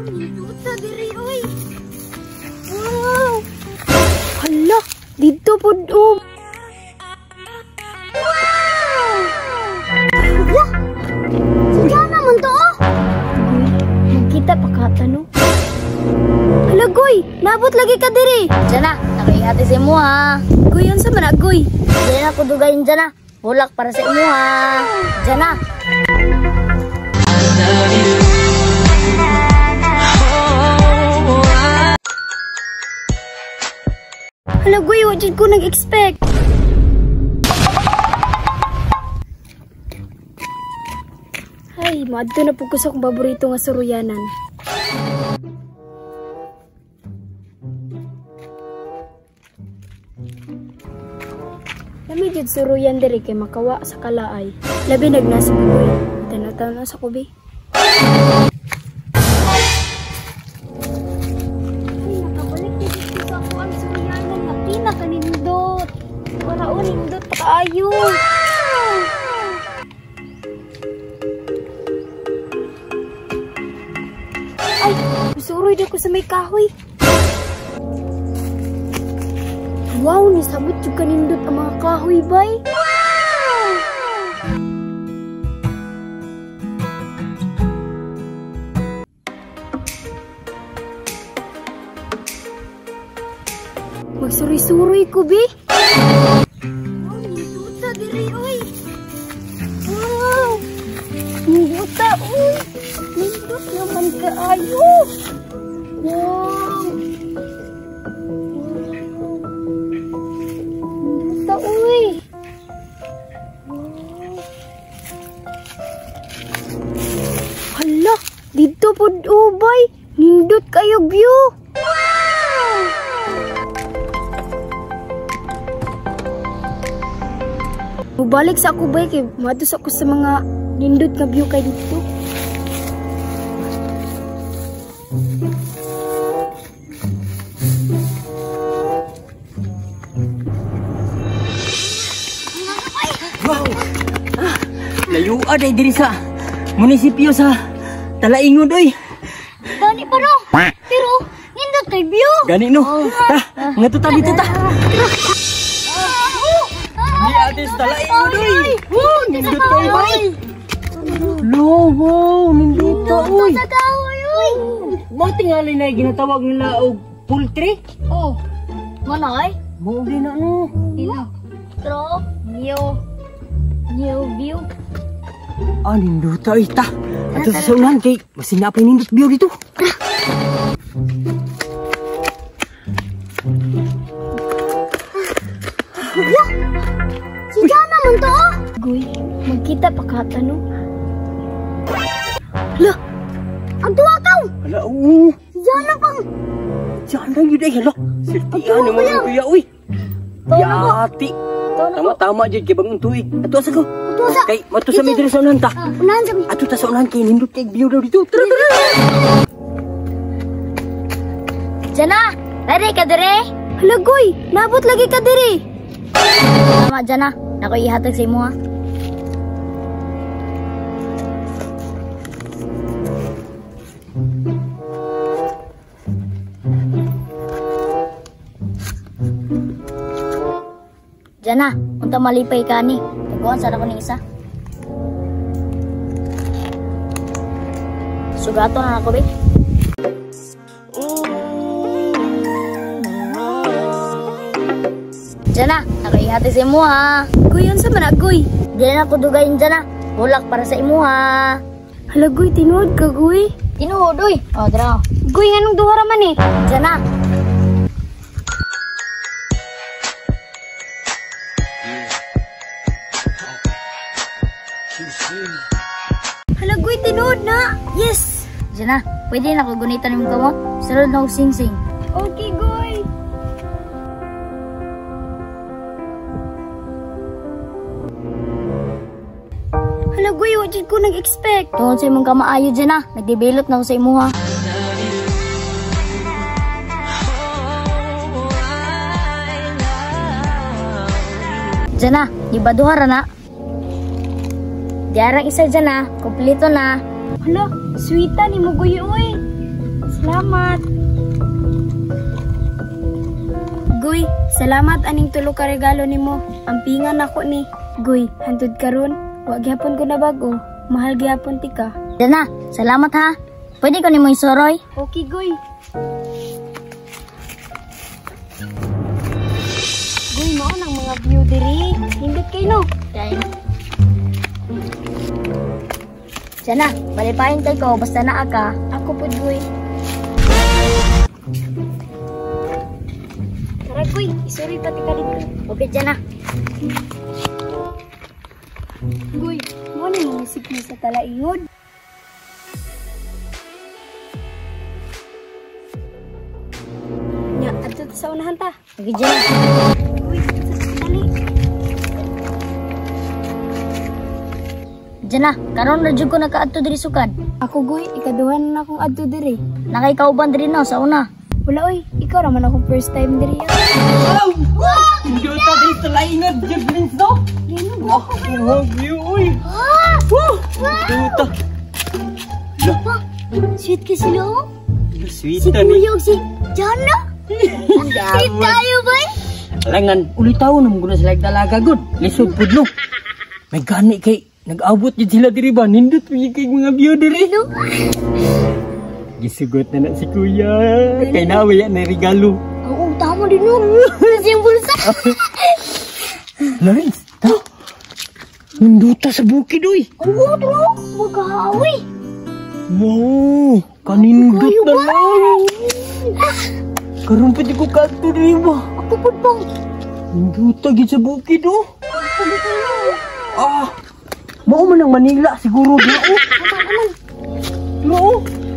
Nindota diri oy. Wow. Hala, dito pud oh. Wow! Hala. Sige naman to oh. Magkita pa ka no. Hala goy, naabot lagi ka diri. Jana, nakaihati sa imo ha. Goy, unsa man na goy? Dili na ko dugayin Jana. Bulak para sa imo ha. Jana. Hala goy, wa jud ko nag-expect. Ay, maadto na pud ko sa akong paborito nga suruyanan. Lami jud suruyan diri kay makawa sa kalaay. Labi nagnasa ko goy. Tanaw-tanaw sa kubi. Ay, nakabalik dito sa ako ang suruyanan nga pinakanindot. Wala o nindot pa kaayo. Ay, suroy di ko sa may kahoy. Wow, nisabot jud kanindot ang mga kahoy bay. Magsuroy-suroy ko, bi. Wow, nindota diri oy. Wow. Nindota oy. Nindot naman kaayo. Wow. Nindota oy. Wow. Hala, dito pod ubay. Nindot kayo view. Mubalik sa ako bay kay maadto ako sa mga nindot nga view kay dito. Wow. Layua day diri sa munisipyo sa Talaingod oy. Gani pa no. Pero nindot kay view. Gani no. Ta, ngadto ta dito ta. Ni ate sa Talaingod oy. Woo, nindot kay bay. Lo, wow, nindot ta oy. Sa kahoy oy. Mao tingali na ginatawag nila og poultry. Oh. Manay? Mao di na no. Ino. Tro, new new view. Ah, nindot oy ta. Ato sa unahan kay basin na pa nindot view dito. Hala. Si Jana man to oh. Goy, magkita pa ka no. Hala. Ang tuwa ka. Hala, oo. Si Jana pang. Jana yun ay hala. Sirtian naman ang kuya uy. Yati. Tama-tama jud kay bagong tuig. Ato asa ko. Ato asa. Kay mato sa mi diri sa unahan ta. Unahan sa mi. Ato ta sa unahan kay nindot kay view daw dito. Tara tara. Jana, ready ka dire? Hala goy, naabot lagi ka diri. Tama Jana, nako ihatag sa imo ha. Jana, unta malipay ka ni. Taguan sana ko ning isa. Sugato na ako be. Jana, nakaihati sa imo ha. Goy, unsa man na goy? Dili na ko dugayin Jana. Bulak para sa imo ha. Hala goy, tinuod ka goy. Tinuod oy. Oh, dra. Goy, nganong duha ra man eh? Jana. Hala goy, tinuod na. Yes. Jana, pwede na ko gunitan imong kamot. Sulod na og singsing. Okay goy. Hala goy, wa jud ko nag-expect. Tungod sa imong kamaayo Jana, nagdevelop na ko sa imuha. Jana, di ba duha ra na? Diarang isa Jana, kompleto na. Hala, sweeta ni mo goy oy. Salamat. Guy, salamat aning tulo ka regalo nimo. Ampingan nako ni. Guy, hantud karon, wa gyapon ko na bag-o. Mahal gyapon tika. Jana, salamat ha. Pwede ko nimo isuroy? Okay, Guy. Guy, mao nang mga view diri. Hindot kay no. Kay. Jana, balipahin kay ko basta naa ka. Ako pud, Guy. Tara, Guy, isuroy pati ka dito. Okay, Jana. Guy, mo ni musik ni sa talaingod. Nya, adto ta sa unahan ta. Okay, Jana. Uy, sa dali. Jana, karon ra jud ko nakaadto diri sukad. Ako, Guy, ikaduha na akong adto diri. Nakikauban diri no sa una. Wala oy, ikaw ra man akong first time diri. Wow! Nindot diri sa laingan, Jeff no? Wow, wow, view, uy. Woo! Nindot. Sweet kay sila oh. Sweet Si na ni. Kuya ug si Jana. Sweet tayo bay. Alangan, ulitaw na mo sila dalaga gud. Lisod pud no. May gani kay nag-abot jud sila diri ba? Nindot pud kay mga view diri. Gisugot na na si Kuya. Kay nawe na regalo. Oo, tama din no. Sa bulsa. Lawrence, tara. Nindota sa bukid oy. Oo, tro. Magawi. Wow, kanindot na lang. Karon pa di ko kadto diri ba. Ako pud bang. Nindota gid sa bukid oh. Ah. Mao man ang Manila siguro di oh. Aman, aman. No.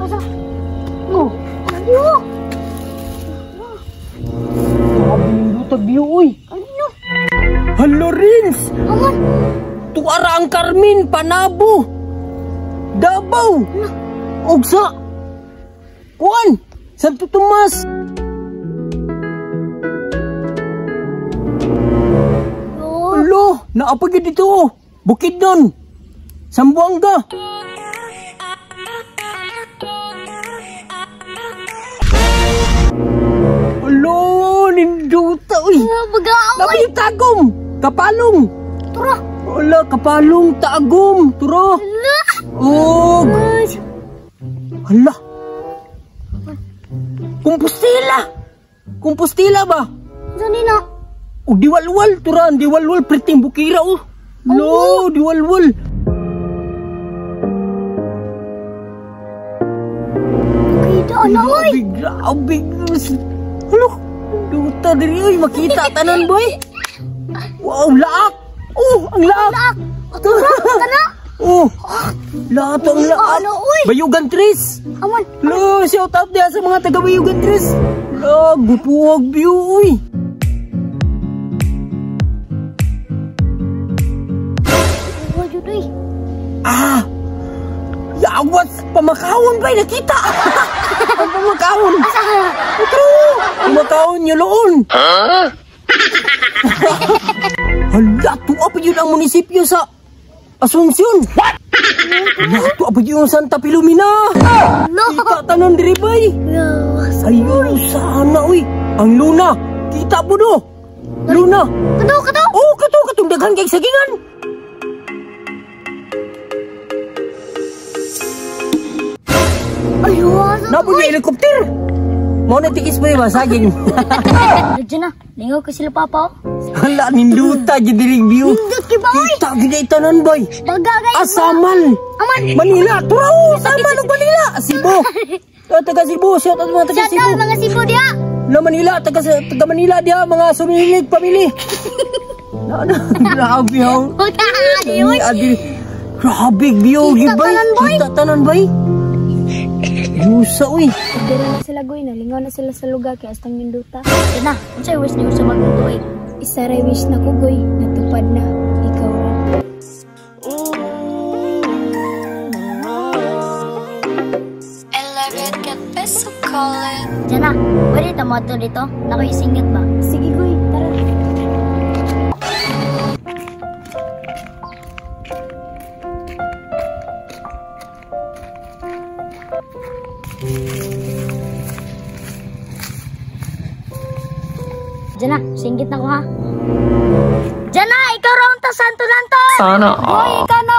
Asa? No. Ano? Grabe nindota view oy. Ano? Hello Rins. Aman. Tuara ang Carmen, Panabo, Davao, og sa Kuan, Santo Tomas. Oh. Alo, naapag yun dito oh. Bukidnon, Zamboanga. Alo, ninduta uy. Magawi. Dapat yung Tagum, Kapalong. Tura. Wala, Kapalong, Tagum, turo. Oh, hala. Compostela. Compostela ba? Saan na? O diwalwal, turan, diwalwal, perting bukira oh. No, diwalwal. Kita na oy. Grabe, grabe. Hala, duta diri oy, makita tanan boy. Wow, laak. Oh, ang laak. Kana. Oh, laak ang laak. Ano oy? Bayugan Tris. Aman. Lo, shout out diya sa mga taga Bayugan Tris. Lo, gupuwag view oy. Oh, jud oy. Ah! Yawas! Pamakawon ba'y nakita? Ang pamakawon! Otro! Pamakawon niyo loon! Hala! Tuwa pa yun ang munisipyo sa Asuncion! What? Hala! Tuwa pa yun ang Santa Filomena! No. Kita tanan diri bay! Yawas. Ayun! Sana uy! Ang Luna! Kita po no! Luna! Kato, kato. Oh! Kato! Katong daghan kay sagingan! Ayun. Napo yung helicopter! Mau na tikis mo yung saging. Jana, lingaw ko sila papa oh. Hala, ninduta, gidiring view. Nindot ki ba oy? Kita, ginay tanan boy. Bagagay. Asamal. Aman. Manila, turaw, samal ug Manila. Cebu. Taga Cebu, shout out mga taga Shout Cebu. out mga Cebu diha. La Manila, taga Manila diha, mga sumilig pamili. Na, na, grabe ha. Di oy. Adi, grabe view, Kita gibay. tanan, boy. Kita tanan boy. Yusa uy. Diri na sila, Goy, nalingaw na sila sa lugar kay astang ninduta. Jana, unsay wish nimo sa bagong tuig? Isa ray wish na ko, Goy, natupad na. Ikaw ra. Jana, pwede ta mo adto dito? Nako isingot ba? Sige, Goy, tara. Jana, singgit na ko ha. Jana, ikaw raw ang tasanto nanton. Sana Goy, all. ikaw na.